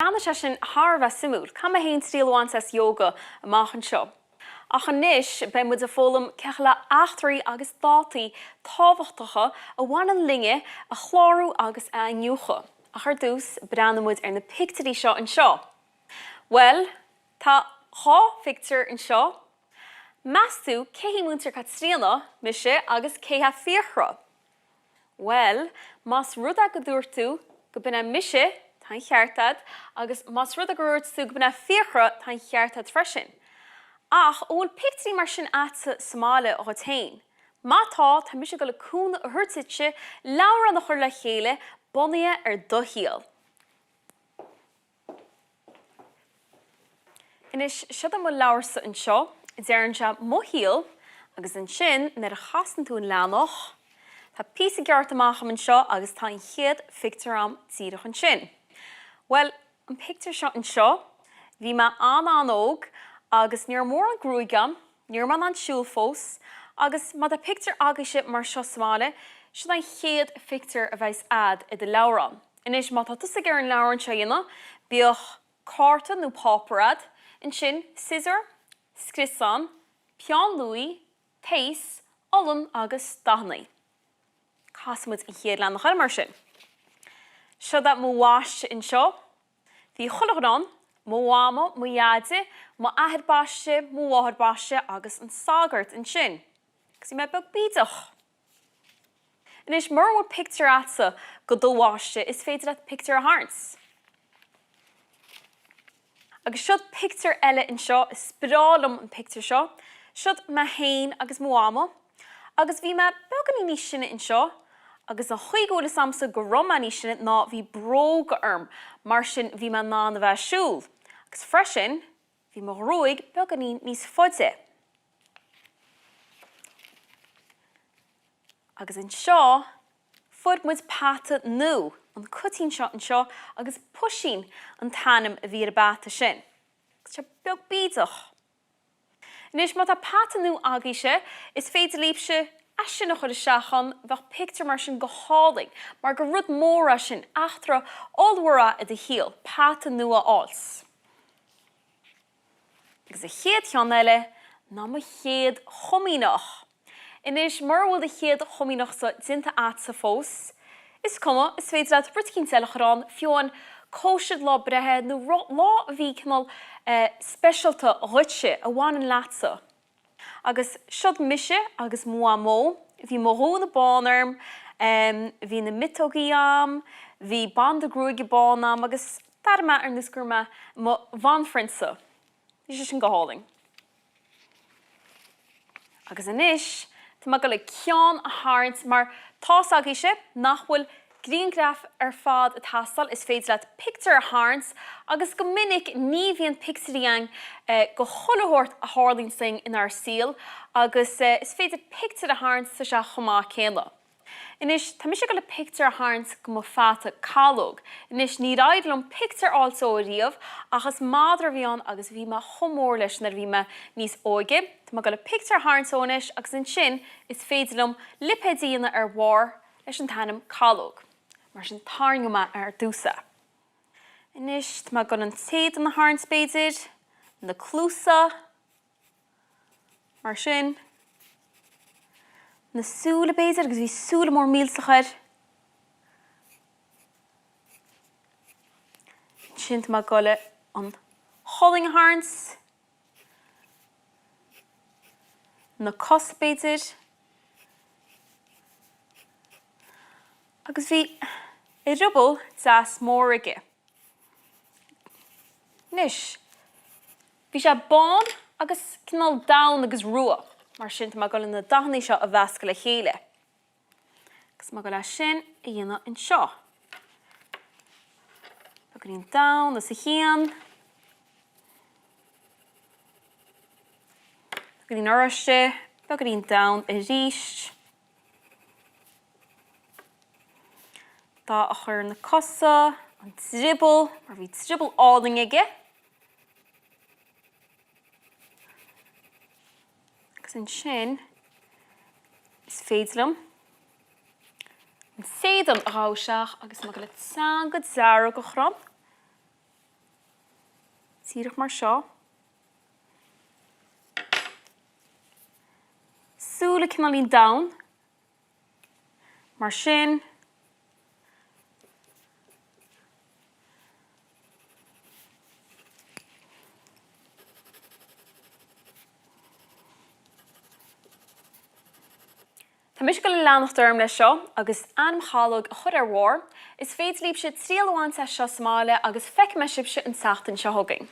Breathnaigh sé sin thar a bheith suimiúil. Caithfidh mé féin triail a bhaint as yoga amach anseo. Ach anois, beidh muid ag foghlaim cén chaoi le eachtraí agus dátaí tábhachtacha a bhaineann linne a chlárú agus a iniúchadh. Ach ar dtús, breathnóidh muid ar na pictiúirí seo anseo. Bhuel, tá 2 phictiúr anseo. Meas tú cé hí Múinteoir Caitríona, mise, agus cé hé Fiachra? Bhuel, más rud é go dúirt tú go b'in é mise, tá an cheart a'd, agus más rud é go dhúirt tú go b'in é Fiachra, tá an cheart a'd freisin. Ach an bhfuil pictiúirí mar sin a'dsa sa mbaile dhuit féin? Má tá, tá mise ag dul le cúnamh a thabhairt duitse leabhrán a chur le chéile bunaithe ar do shaol. Anois, seod é mo leabharsa anseo, deireann sé 'Mo Shaol' agus ansin nuair a chasann tú an leathanach, tá píosa gearrtha amach a'm anseo agus tá an chéad phictiúr a'm díreach ansin. Bhuel, an pictiúr seo anseo, bhí mé an-an-óg agus ní raibh mórán gruaig a'm, ní raibh mé in ann siúl fós agus má tá pictiúr agaibhse mar seo sa mbaile, seod é an chéad phictiúr a bheas a'd i do leabhrán. Anois, má tá tusa ag iarraidh an leabhrán seo a dhéanamh, bíodh cárta nó páipéar a'd, ansin siosúr, scriosán, peann luaidhe, taos, olann agus dathannaí. Casfaidh muid an chéad leathanach eile mar sin. Seod é mo bhaisteadh anseo. Bhí chuile dhuine ann, mo mhama, mo dhaide, m'athair baiste, mo mháthair baiste agus an sagart ansin. Agus bhí mé beag bídeach. Anois, mura bhfuil pictiúr a'dsa go do bhaisteadh, is féidir leat pictiúr a tharraingt. Agus seod pictiúr eile anseo, is breá liom an pictiúr seo. Seod mé féin agus mo mhama. Agus bhí mé beagáinín níos sine anseo, agus an chaoi go bhfuil fhios a'msa go raibh mé níos sine ná bhí bróga orm, mar sin bhí mé in ann a bheith ag siúl. Agus freisin, bhí mo ghruaig beagáinín níos faide. Agus anseo, fuair muid peata nua, an cuitín seo anseo, agus Puisín an t-ainm a bhí ar an bpeata sin. Agus sé beag bídeach. Anois, má tá peata nua agaibhse, is féidir libhse é sin a chur isteach ann, bheadh pictiúr mar sin go hálainn, mar gur rud mór é sin, eachtra ollmhór é i do shaol, peata nua a fháilt. Agus an chéad cheann eile ná mo chéad chomaoineach. Anois, mura bhfuil do chéad chomaoineachsa déanta a'dsa fós, is cuma, is féidir leat rud eicínt eile a chur ann, fiú amháin cóisir lá breithe nó lá a bhí cineál speisialta dhuitse, a bhaineann leatsa. Agus seod mise agus mo mhamó, bhí mo ghúna bán orm, bhí na miotógaí a'm, bhí banda gruaige bán a'm agus D'airigh mé ar nós go raibh mé i mo bhanphrionsa. Bhí sé sin go hálainn. Agus anois, tá mé ag dul le ceann a tharraingt mar tá's agaibhse nach bhfuil grianghraf ar fad ag teastáil, is féidir leat pictiúr a tharraingt agus go minic ní bhíonn pictiúirí againn go chuile shórt a tharlaíonn dúinn inár saol agus is féidir pictiúr a tharraingt tá sé chomh maith céanna. Anois, tá mise ag dul le pictiúr a tharraingt go mo pheata Calóg. Anois, níor éirigh liom pictiúr a fháilt dó riamh, ach is madra a bhí ann agus bhí mé chomh mór leis nuair a bhí mé níos óige. Tá mé ag dul le pictiúr a tharraingt dó anois agus ansin is féidir liom lipéid a dhéanamh ar bharr leis an t-ainm Calóg. Mar sin, tarraingeoidh mé ar dtús é. Anois, tá mé ag dul an t-éadan a tharraingt b'fhéidir, na cluasa. Mar sin. Na súile, b'fhéidir, agus bhí súile mór millteach air. Ansin tá mé ag dul an cholainn a tharraingt. Na cosa, b'fhéidir. Agus bhí eireaball deas mór aige. Anois, bhí sé bán agus cineál donn agus rua, mar sin tá mé ag dul na dathanna seo a mheascadh le chéile. Agus tá mé ag dul é sin a dhéanamh anseo. Beagáinín donn os a chionn. Beagáinín oráiste, beagáinín donn arís. Dath a chur ar na cosa, an drioball, mar bhí drioball álainn aige. Agus ansin, is féidir liom an t-éadan a ghabháil isteach agus tá mé ag dul le teanga dearg a chur ann. Díreach mar seo. Súile cineáilín donn. Mar sin. Tá mise ag dul a leanacht orm leis seo agus ainm chalóg a chur ar bharr. Is féidir libhse triail a bhaint as seo sa mbaile agus feicfidh mé sibhse an tseachtain seo chugainn.